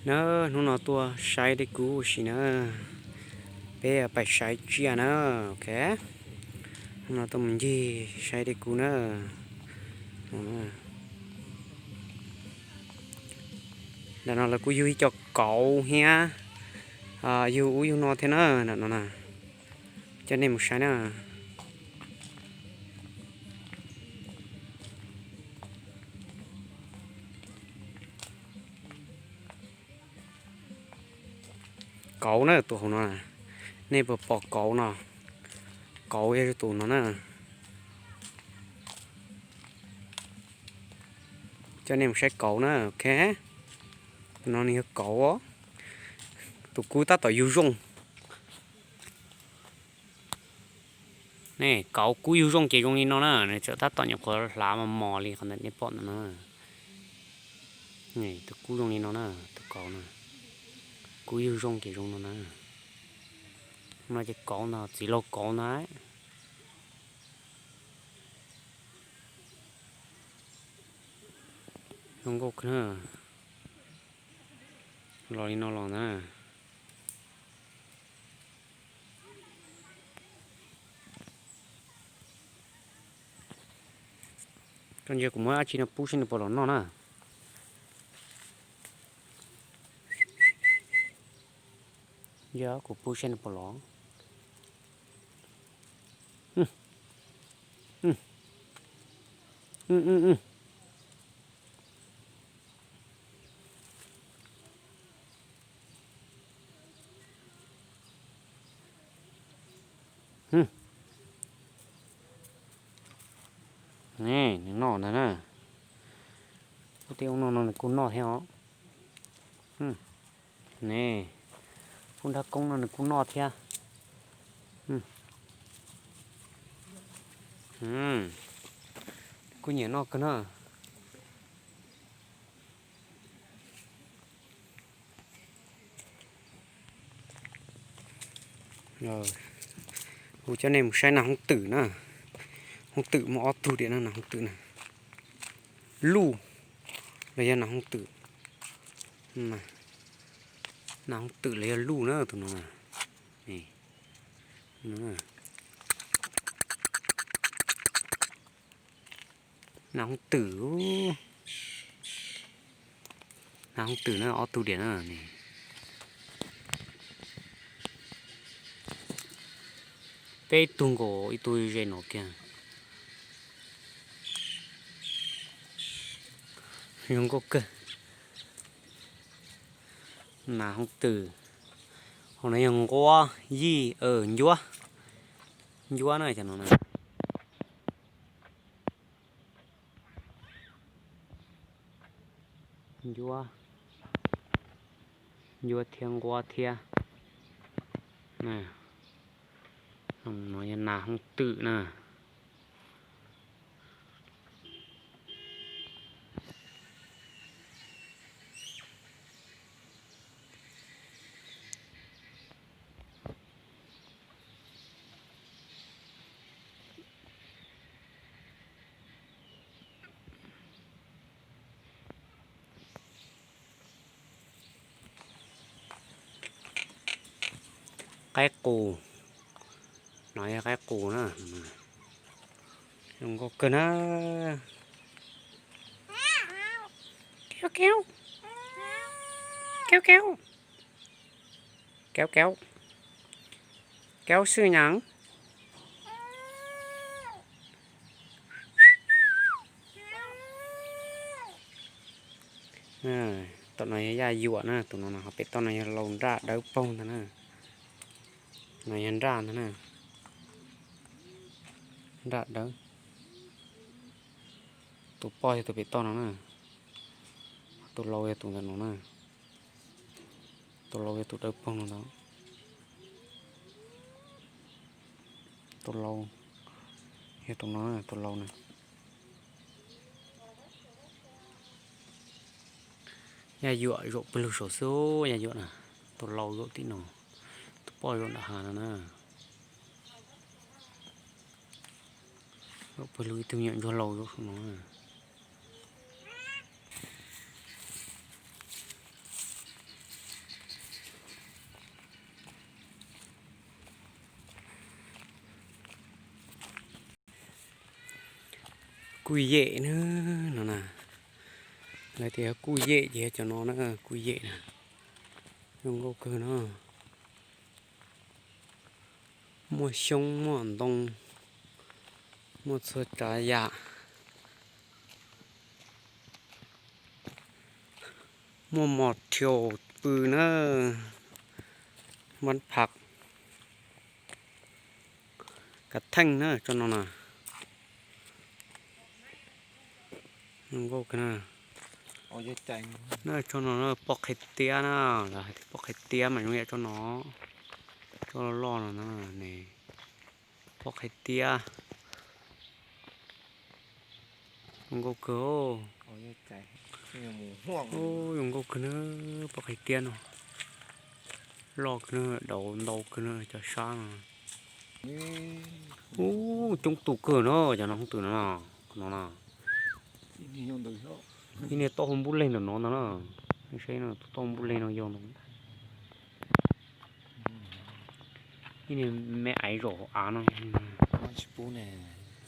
Na, hnub no tuaj saib dej kub ua si na, peb pais saib tsiaj na, ok. Hnub no tuaj mus ncig saib dej kub na. Ntawm no lawv kuj yug ib co kauv thiab, yug ub yug no thiab na, ntawm no na, coj nej mus saib na. Kauv na, tus hauv no, nej puas pom kauv no? Kauv yog tus no na. Coj nej mus saib kauv na, ok. Tus no nws yog kauv, tus kub tab tom yug zoo. Kauv kub yug zoo ces zoo li no na, nws txawm tab tom nyuam qhuav hlav mos mos li qhov ntawm nej pom ntawm no. Tus kub zoo li no na, tus kauv no, kub yug zoo ces zoo no na. No ces kauv no, txiv laug kauv no. Zoo nkauj kawg na. Los li no los ntag. Koj ntsia kuv muab dab tsi no pub seb nws puas los noj na. Yog kuv pub seb nws puas los. Ne, nws noj ntag na. Ub, tej ub no no nws kuj noj thiab os. Ne, phub nrab koob no nws kuj noj thiab. Kuj nyiam noj kawg na. Kuv coj nej mus saib nas hooj twm na. Hooj twm muaj ob tug diam na, nas hooj twm na. Luj los yog nas hooj twm. Nas hooj twm los yog luj na tus no na. Nas hooj twm, nas hooj twm na, ob tug diam na. Peb tug nkaus ib tug ze no kiag. Zoo nkauj kawg. Nas hooj twm, hauv no yog nquab yij, ncuab, ncuab na, cov no na. Ncuab, ncuab thiab nquab thiab. No yog nas hooj twm na. Qaib qus, no yog qaib qus na. Zoo nkauj kawg na. Keub keub, keub keub, keub keub, keub xwb nyav. Tom no yog yaj yuam na, tus no ho pem toj no yog laus nraj dawb paug ntag na. No yog nraj ntag na, nraj dawb. Tus poj yog tus pem toj no na, tus laus yog tus ntawm no na. Tus laus yog tus dawb paug no ntag. Tus laus yog tus no, tus laus na. Yaj yuam zaum pawg lug saum xwb, yaj yuam na. Tus laus zaum tim no, tus poj zaum nram hav no na. Zaum pawg lug ib tug me nyuam ntsuag laus zaum saum no. Kuj yem na, no na. Lawv tias kuj yem ces cov no na, kuj yem na. Zoo nkauj kawg no. Muaj xyoob, muaj ntoo, muaj txhua tsav yam. Muaj mos rhiaus pw na, npab phaj, kav theej na, tsob no na. Zoo nkauj kawg na. Tsob no poj qhe tiab na, lawv hais tias poj qhe tiab mas zoo yam tsob no, tsob loj loj no na, ne, poj qhe tiab. Zoo nkauj kawg. Zoo nkauj kawg na, poj qhe tiab no. Loj kawg na, dauv ntau kawg na cov sab no. Ub, coob tus kawg na, cov no hooj twm no, no na. Ib niag toj hau npub leeg ntawm no ntag na. Saib no, toj hau npub leeg no yog no. Ib niag me aiv zaum hauv av no.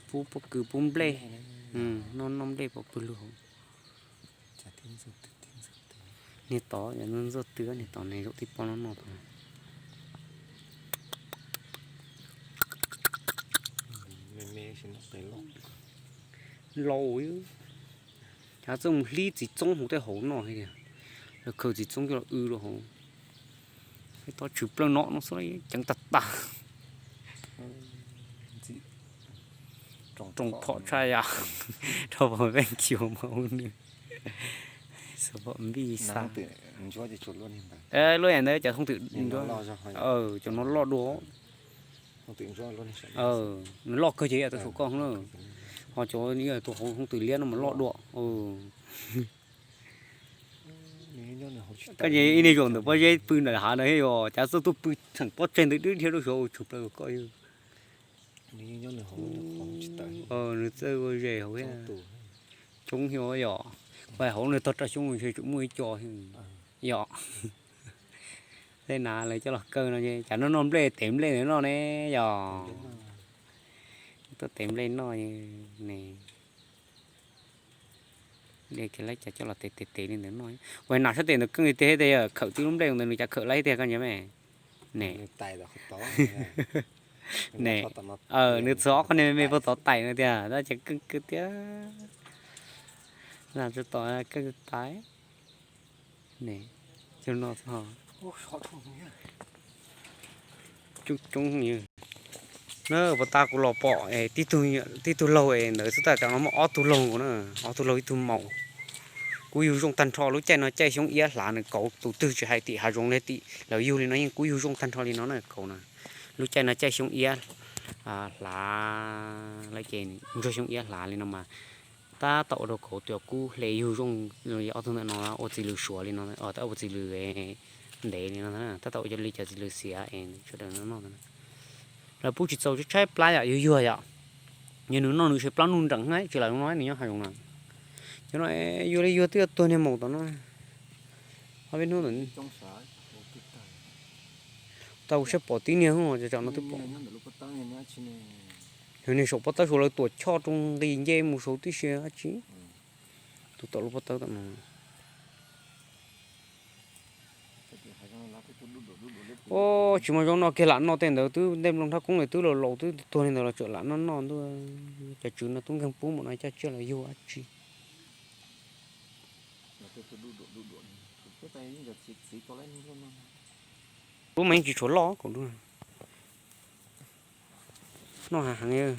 Pub pob kws pub nplej. Noj noj nplej pov pwg lug hauv. Niag tod ntxuaj twg, niag tod ne, zaum tib pob no noj tod. Laus, cas txawj mus hlib txiv txoob hauv tej hauv noj thiab tiag. Lawv khaws txiv txoob coj los w rau hauv. Peb tod tshwm plaws no no xwb, ceev tag tag. Rooj phom tshaj yam, rau pom veej xyuas mas ua nws xav pom npij xa. Lub yam ntawd cov hooj twm, cov no loj dua. Nws loj kawg ces yam tus saum koj na. Ho cov tus hauv hooj twm liab no mas loj dua. Koj ces ib niag zaum ntawm pob zeb pw ntawm hav ntawd, yog cas txawj tuaj pw theem pob tseg ntawd dib dhia rau saud tshwm plaws koj. Nws txawj ua zes hauv thiab. Coob thiab yom. Hauv nws tog raj xyoob ntshe tseem muaj ib co thiab. Yom. Tej na lawv coj los kaw no ces cas noj noj nplej, tev nplej ntawd noj ne yom. Tuaj tev nplej noj ne. Kiag laib cas coj los tev tev tev li ntawd noj. Ua nas sab tes ntawd keej li tiag, khawm tib lub nplej ntawd nws cas khawm laib tiag koj nyiam me. Ne. Ne. Nws txog ob qho niag me me puag tod tais no tiag, tab ces keej kawg tiag. Nas tso tom keej tais. Ne, cov no txog coob coob. Na, puag ta kuv los pom tib tug laug es ntawd xwb, tab sis no muaj ob tug laug nkaus na, ob tug laug ib tug maum. Kub yug zoo tag nrho, lub caij no caij xyoob iab hlav, nws kauv tus twg tsis hais tim hav zoov li tim lawv yug li no yeej kub yug zoo tag nrho li no na, kauv na. Lub caij no caij xyoob iab hlav, lawv ces ntsuag xyoob iab hlav li no mas tab tom ua rau kauv tias kub hle yug zoo li ob tug ntawm no ua txiv lws suav li no, tab ua txiv lws ntev li no, tab tom ua li cov txiv lws xiav es sawv daws noj no. Lawv pub tsis txaus tshaib plab yom, yuag yuag yom. Yog nws noj nws tshaib plab nuj nreem na, tsis lam zoo no nws nyob hav zoov na. Cov no yuag li yuag twb yuav tuag niag maum tom no. Ob peb hnub ntawm tau kuv saib pom tib niag, tsam no twb pom. Yog niag saum pob tawb saud lawv tuam choj rau nqis nce mus saud tib si dab tsi. Tus tom lub pob tawb tom no. Os, tsis muaj zaub noj kiag lam noj tej ntawd twb ntej nplooj nrhab koob lawm twb laus laus twb tuag li ntawd los tseem lam noj noj ntuj. Cov tswv no tub nkeeg pub mus no caj tsiaj los yug dab tsi. Lub mas yeej tsis tshua loj kuv. Noj heev heev.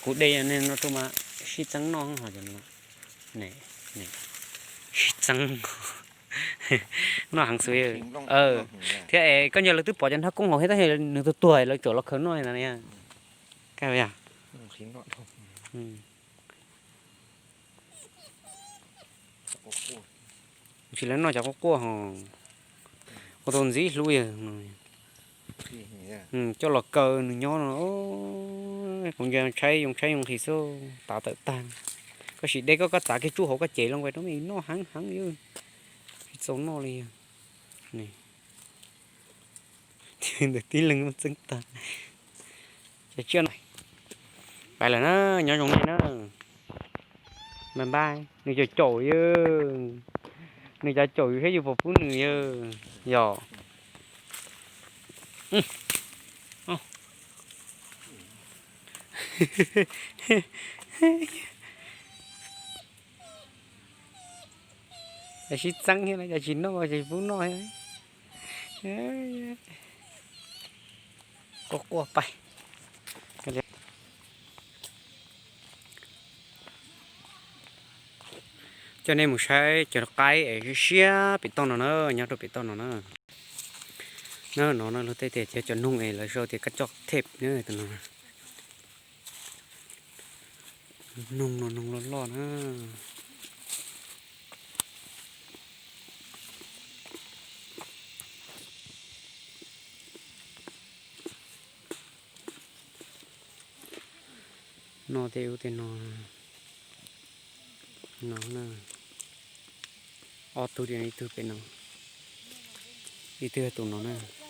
Kuv de no rau mas sib txeeb noj ho. Sib txeeb. Noj heev xwb. Thiab es koj nco lawv twb pom cov nrhab koob hauv thiab tab sis nws tuag tuag lawv tseem los khaws noj li ntawd. Kaj yog. Tsis lawv noj cov quaj quaj ho. Ua tau ntxim hlub yawg. Coj los kaw nws nyob no. Kuv nco tshaib yoo tshaib yoo nqhis xwb, tav tawm tag. Koj sim de koj koj txav kiag tsub hauv koj cev los rau me noj heev heev. Tsis txaus noj li. Ntawm tib leeg muaj txeeb tag. Ces tsiaj no pais lawm na, nyob zoo nej na. Npaj npaj, nws caum caum yog, nws cav caum yus thiab yus puas pub nws yog, yog. Cas sib txeeb thiab, cas tsis noj, cas tsis pub noj thiab. Quaj quaj pais. Coj nej mus saib cov qaib es siab siab pem toj no na, nyob rau pem toj no na. Na no na luag tej tias cov, cov noog es lawv sau tias kab coj thep na, tus no. Noog no noog loj loj na. No tej ub tej no, no na, ob tug, ib tug pem no, ib tug tus no na.